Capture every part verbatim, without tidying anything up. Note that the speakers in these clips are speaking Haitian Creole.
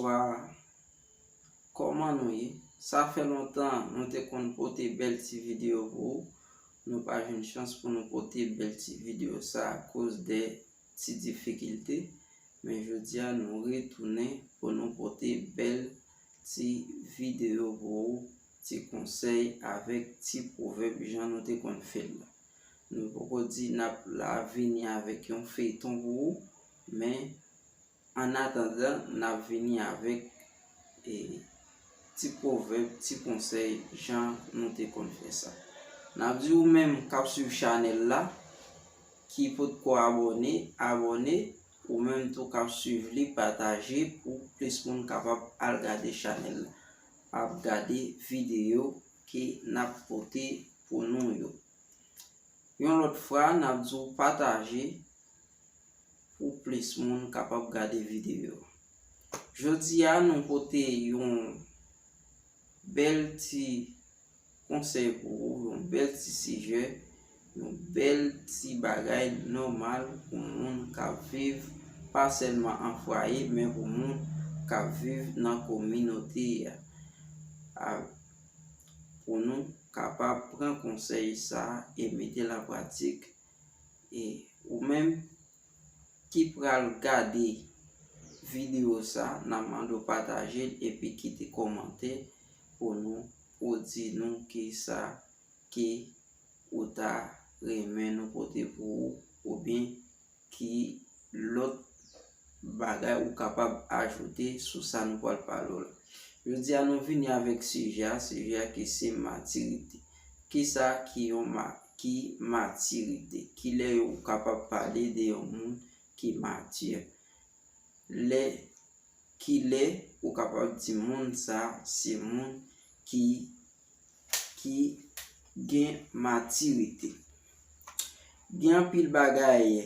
Wa, kòman nou ye? Sa fè lontan nou te konn pote bèl ti videyo pou ou. Nou pa jwenn chans pou nou pote bèl ti videyo sa akoz de ti difikilte. Men jodi a nou retounen pou nou pote bèl ti videyo pou ou, ti konsèy avèk ti pwovèb jan nou te konn fè l la. Nou poko di n ap la vini avèk yon feyton pou ou, men annatandan, n ap vini avèk e, ti pwovèb, ti konsèy, jan nou te konn fè sa. N ap di ou menm k ap swiv chanèl la, ki potko abòne, abòne, ou menm tou k ap swiv li, pataje pou plis moun kapab al gade chanèl la, ap gade videyo ke n ap pote pou nou yo. Yon lòt fwa, n ap di w pataje pou plis moun kapab gade videyo. Jodi a, nou pote yon bèl ti konsèy pou ou, yon bèl ti sijè, yon bèl ti bagay nòmal pou moun k ap viv, pa sèlman an fwaye, men pou moun k ap viv nan kominote a. A, pou nou kapab pran konsèy sa a e mete l an pratik. E ou menm ki pral gade videyo sa a, n ap mande w pataje l epi kite kòmantè pou nou, pou di nou kisa ke ou ta renmen nou pote pou ou, oubyen ki lòt bagay ou kapab ajoute sou sa nou pral pale w la. Jodi a, nou vini avèk sijè a, sijè a ki se matirite. Kisa ki yon ma-, ki matirite? Kilè ou kapab pale de yon moun ki mati? Lè, kilè ou kapab di moun sa se moun ki, ki gen matirite? Gen anpil bagay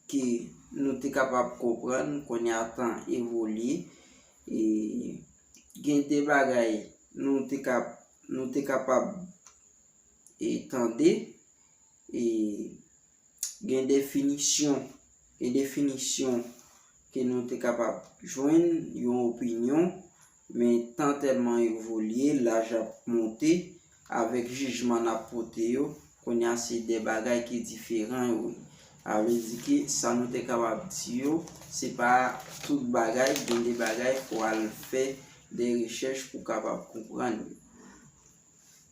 ke nou te kapab konprann, kounye a tan evolye, e gen de bagay nou te kap-, nou te kapab, e, tande, e gen definisyon, gen definisyon ke nou te kapab jwenn yon opinyon, men tan tèlman evolye, laj ap monte, avèk jijman n ap pote yo, kounye a se de bagay ki diferan yo ye. Sa vle di ke sa nou te kapab di yo, se pa tout bagay, gen de bagay fò w al fè de rechèch pou w kapab konprann yo.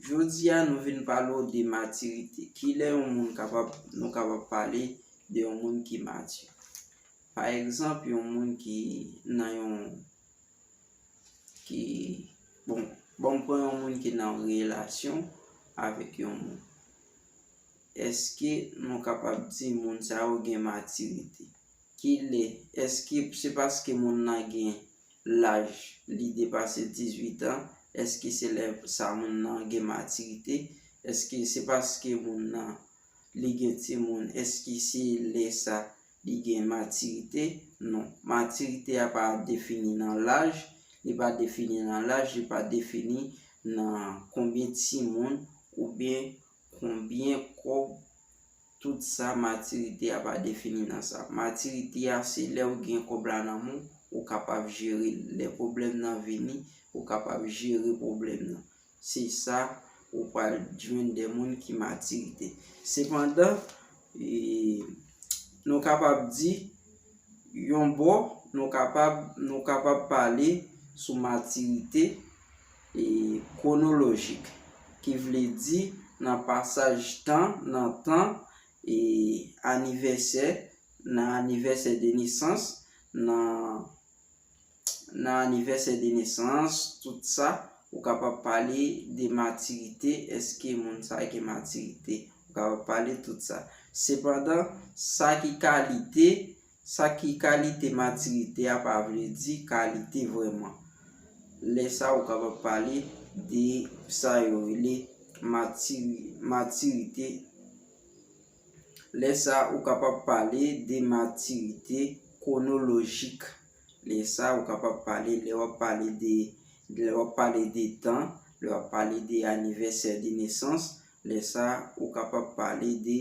Jodi a, nou vin pale w de matirite. Kilè yon moun kapab, nou kapab pale de yon moun ki mati? Pa egzanp, yon moun ki nan yon, ki, bon, bon, m pran yon moun ki nan yon relasyon avèk yon moun. Èske nou kapab di moun sa yo gen matirite? Kilè? Èske se paske moun nan gen laj, li depase dizuit an? Èske se lè sa moun nan gen matirite? Èske se paske moun nan, li gen timoun? Èske se lè sa li gen matirite? Non. Matirite a pa defini nan laj, li pa defini nan laj, li pa defini nan konbyen timoun oubyen konbyen kòb, tout sa, matirite a pa defini nan sa. Matirite a, se lè w gen kòb la nan men w, ou kapab jere l. Lè pwoblèm nan vini, ou kapab jere pwoblèm nan. Se sa, ou pral jwenn de moun ki matirite. Sepandan, e, nou kapab di, yon bò, nou kapab, nou kapab pale sou matirite, e, kwonolojik, ki vle di nan pasaj tan, nan tan, e, anivèsè, nan anivèsè de nesans, nan, nan anivèsè de nesans, tout sa, ou kapab pale de matirite, èske moun sa gen matirite, ou kapab pale tout sa. Sepandan, sa ki kalite, sa ki kalite matirite a pa vle di kalite vrèman. Lè sa, ou kapab pale de sa yo rele matiri-, matirite. Lè sa, ou kapab pale de matirite kwonolojik. Lè sa, ou kapab pale, lè w ap pale de, lè w ap pale de tan, lè w ap pale de anivèsè de nesans, lè sa, ou kapab pale de,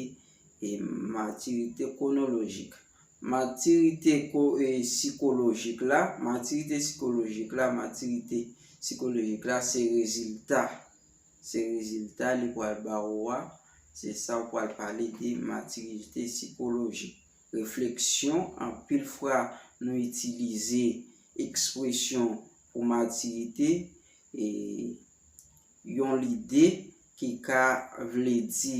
e, matirite kwonolojik. Matirite ko-, e, sikolojik la, matirite sikolojik la, matirite sikolojik la, se rezilta. Se rezilta li pral ba ou a, se sa ou pral pale de matirite sikolojik. Refleksyon, anpil fwa nou itilize ekspresyon pou matirite, e yon lide ki ka vle di,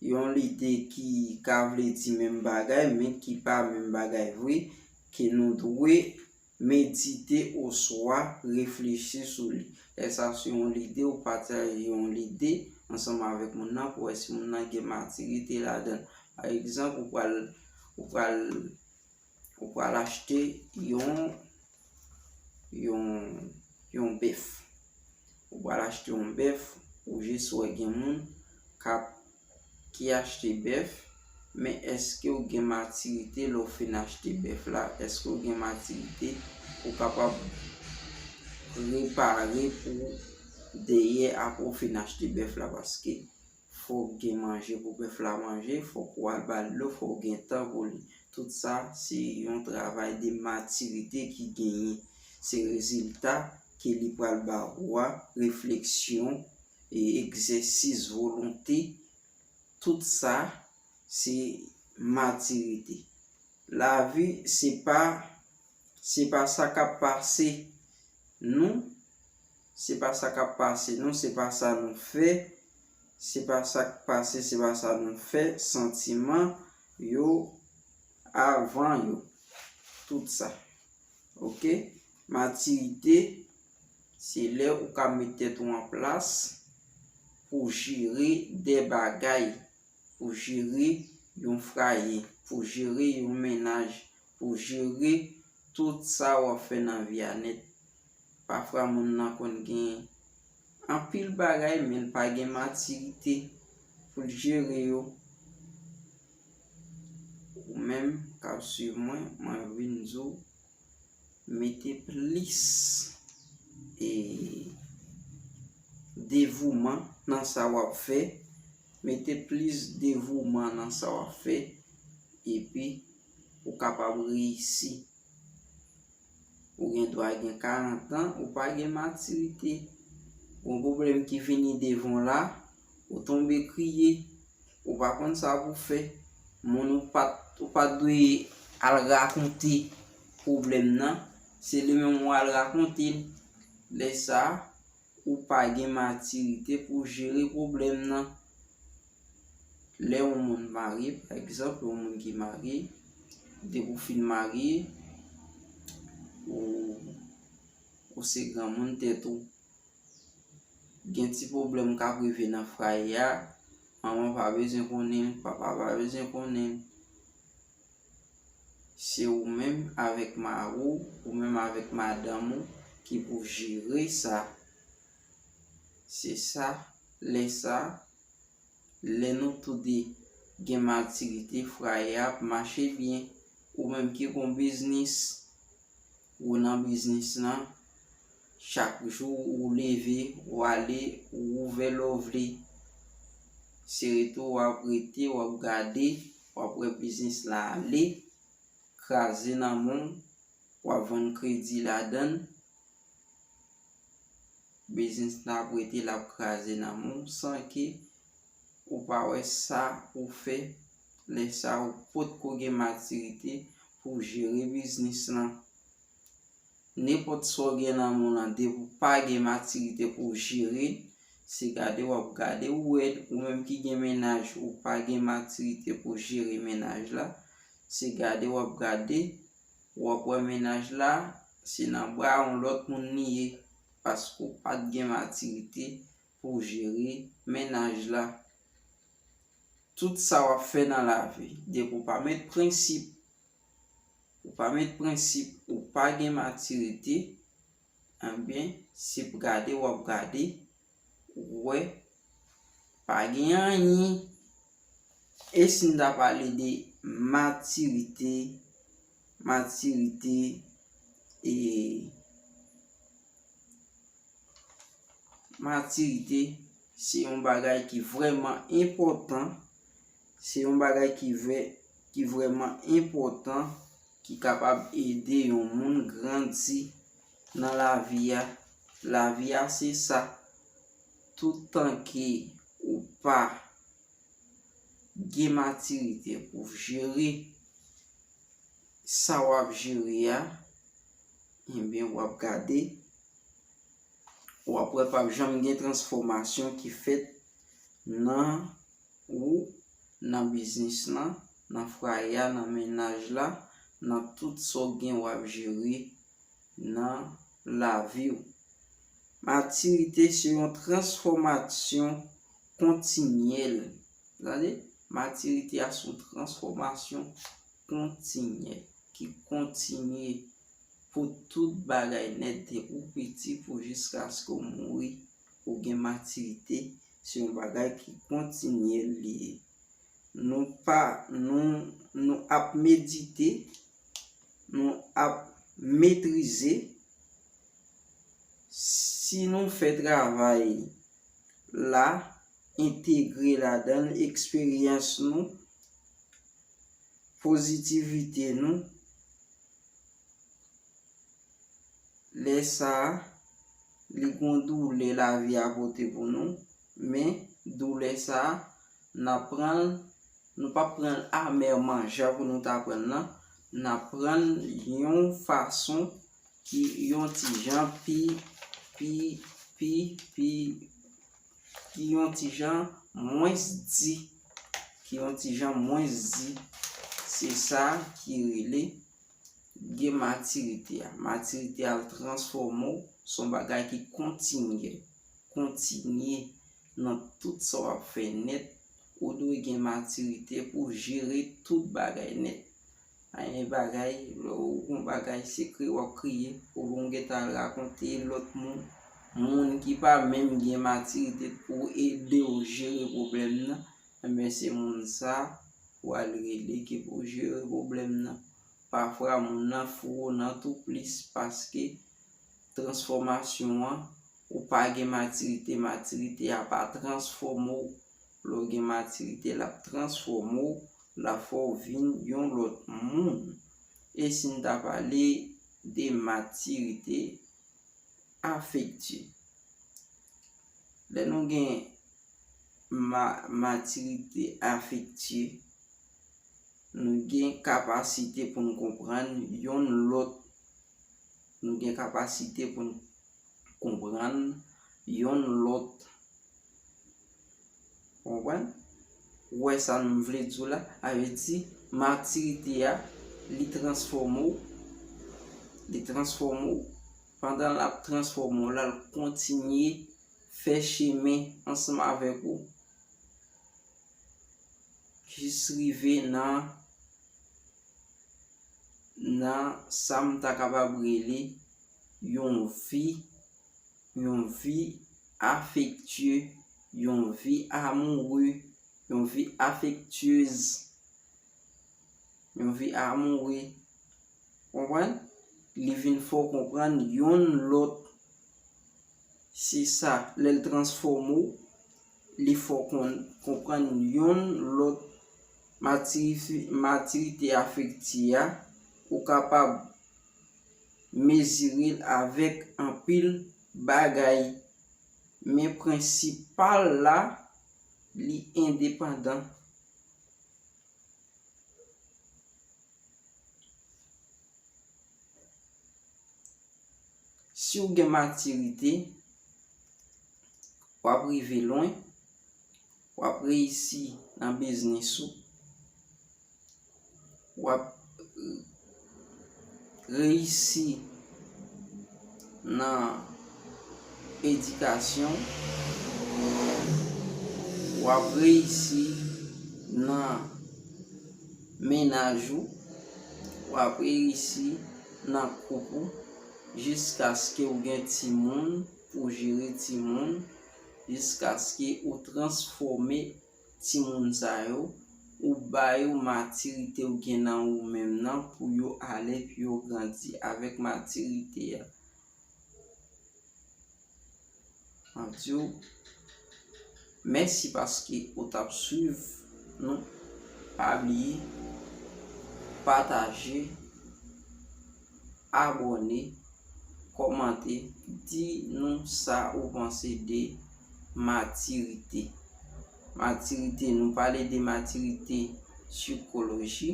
yon lide ki ka vle di menm bagay, men ki pa menm bagay vre, ke nou dwe medite oswa reflechi sou li. Lè sa se yon lide, ou pataje yon lide ansanm avèk moun nan pou wè si moun nan gen matirite ladan l. Pa egzanp, ou pral, ou pral, ou pral achte yon, yon, yon bèf. Ou pral achte yon bèf, ou jis wè gen moun k ap, ki achte bèf, men èske w gen matirite lè w fin achte bèf la? Èske w gen matirite pou w kapab prepare pou dèyè apre w fin achte bèf la? Paske fòk gen manje pou bèf la manje, fòk ou al ba l dlo, fòk gen tan pou li. Tout sa, se yon travay de matirite ki genyen. Se rezilta ke li pral ba ou a, refleksyon, e egzèsis volonte, tout sa, se matirite. Lavi, se pa, se pa sa k ap pase nou, se pa sa k ap pase nou, se pa sa nou fè, se pa sa k pase, se pa sa nou fè, santiman yo avan yo, tout sa. Oke? Matirite, se lè ou ka met tèt ou an plas pou jere de bagay, pou jere yon fwaye, pou jere yon mennaj, pou jere tout sa w ap fè nan vi a nèt. Pafwa moun nan konn gen anpil bagay, men l pa gen matirite pou l jere yo. Ou menm k ap swiv mwen, mwen vin di w, mete plis, e, devouman nan sa w ap fè. Mete plis devouman nan sa w ap fè, epi ou kapab reyisi. Ou gen dwa gen karant an, ou pa gen matirite. Gon pwoblèm ki vini devan w la, ou tonbe kriye, ou pa konn sa pou fè. Moun ou pa t, ou pa t dwe al rakonte pwoblèm nan, se li menm ou al rakonte l. Lè sa a, ou pa gen matirite pou jere pwoblèm nan. Lè yon moun marye, pa egzanp, yon moun ki marye, depi w fin marye, ou, ou se granmoun tèt ou. Gen ti pwoblèm k ap rive nan fwaye a, manman pa bezwen konnen l, papa pa bezwen konnen l. Se ou menm avèk mari w, ou menm avèk madanm ou ki pou jere sa. Se sa, lè sa, lè nou toude gen matirite, fwaye a ap mache byen. Ou menm ki gon biznis, ou nan biznis lan, chak jou ou leve, ou ale, ou ouvè lè w vle. Se rete w ap rete, w ap gade, w ap wè biznis la ale, kraze nan men w, w ap vann kredi ladan l. Biznis la ap rete, l ap kraze nan men w, san ke ou pa wè sa ou fè. Lè sa a, ou potko gen matirite pou w jere biznis lan. Nenpòt sa w gen nan men w lan, depi w pa gen matirite pou w jere l, se gade w ap gade ou rèd. Ou menm ki gen mennaj, ou pa gen matirite pou w jere mennaj la, se gade w ap gade, w ap wè mennaj la, se nan bra yon lòt moun li ye, paske w pa t gen matirite pou w jere mennaj la. Tout sa w ap fè nan lavi, depi w pa met prensip, ou pa met prensip, ou pa gen matirite, ebyen, se p gade w ap gade, ou wè, pa gen anyen. E si n ta pale de matirite, matirite, e matirite, se yon bagay ki vrèman enpòtan, se yon bagay ki vrè, ki vrèman enpòtan, ki kapab ede yon moun grandi nan lavi a. Lavi a se sa. Toutan ke ou pa gen matirite pou jere sa w ap jere a, ebyen, w ap gade, w ap wè p ap janm gen transfòmasyon ki fèt nan ou, nan biznis lan, nan fwaye a, nan mennaj la, nan tout sa w gen w ap jere nan lavi w. Matirite se yon transfòmasyon kontinyèl. Tande? Matirite a se yon transfòmasyon kontinyèl ki kontinye pou tout bagay nèt, depi w piti pou jiskaske w mouri, ou gen matirite, se yon bagay ki kontinyèl li ye. Nou pa, nou, nou ap medite, nou ap metrize. Si nou fè travay la, entegre ladan l eksperyans nou, pozitivite nou, lè sa a, li gon doulè lavi a pote pou nou, men doulè sa a, n ap pran l, nou p ap pran l amèman jan pou nou ta pran l nan, n ap pran l yon fason ki yon ti jan pi, pi, pi, pi, ki yon ti jan mwens di, ki yon ti jan mwens di, se sa ki rele gen matirite a. Matirite a transfòme w, se yon bagay ki kontinye, kontinye nan tout sa w ap fè nèt. Ou dwe gen matirite pou jere tout bagay nèt. Anyen bagay, lè w gon bagay sekre, w ap kriye, oubyen w gentan al rakonte lòt moun, moun ki pa menm gen matirite pou ede w jere pwoblèm nan, enben se moun sa a w al rele ki pou jere pwoblèm nan. Pafwa moun nan fou nan tou plis paske transfòmasyon an, ou pa gen matirite, matirite a pa transfòme w. Lè w gen matirite, l ap transfòme w, l ap fè w vin yon lòt moun. E si n ta pale de matirite afektye? Lè nou gen ma-, matirite afektye, nou gen kapasite pou n konprann yonn lòt. Nou gen kapasite pou n konprann yonn lòt. Konprann? Ou wè sa m vle di w la? A vle di, matirite a, li transfòme w. Li transfòme w. Pandan l ap transfòme w la, l kontinye fè chemen ansanm avèk ou. Jis rive nan, nan sa m ta kapab rele yon vi, yon vi afektye, yon vi amoure, yon vi afektyez, yon vi amoure. Konprann? Li vin fè w konprann yonn lòt. Se sa, lè l transfòme w, li fè w konn, konprann yonn lòt. Matirifi-, matirite afektye a, ou kapab mezire l avèk anpil bagay, men prensipal la, li endepandan. Si w gen matirite, w ap rive lwen, w ap reyisi nan biznis ou, w ap reyisi nan edikasyon, w ap reyisi nan mennaj ou, w ap reyisi nan koup ou, jiskaske w gen timoun pou jere timoun, jiskaske ou transfòme timoun sa yo, ou ba yo matirite ou gen nan ou menm nan pou yo ale, pou yo grandi avèk matirite a. M ap di w mèsi paske ou t ap swiv nou. Pa bliye Pataje, abòne, kòmante, di nou sa ou panse de matirite. Matirite, nou pale de matirite sikoloji,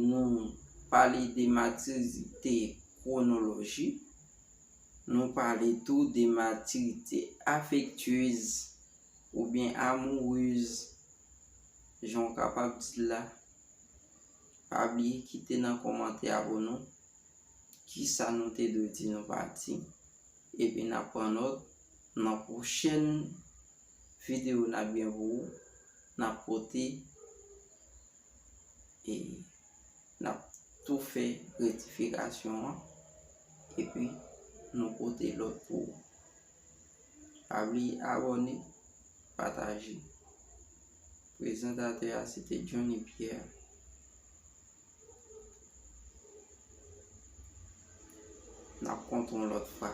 nou pale de matirite kwonoloji, nou pale tou de matirite afektyez oubyen amourez, jan w kapab di l la. Pa bliye kite nan kòmantè a pou nou kisa nou te dwe di nou pa di. Epi n ap pran nòt nan pwochèn videyo n ap gen pou ou. N ap pote e n ap tou fè retifikasyon an. Epi nou pote lòt pou ou. Pa bliye abòne, pataje. Prezantatè a se te Johnny Pierre. N ap kontre yon lòt fwa.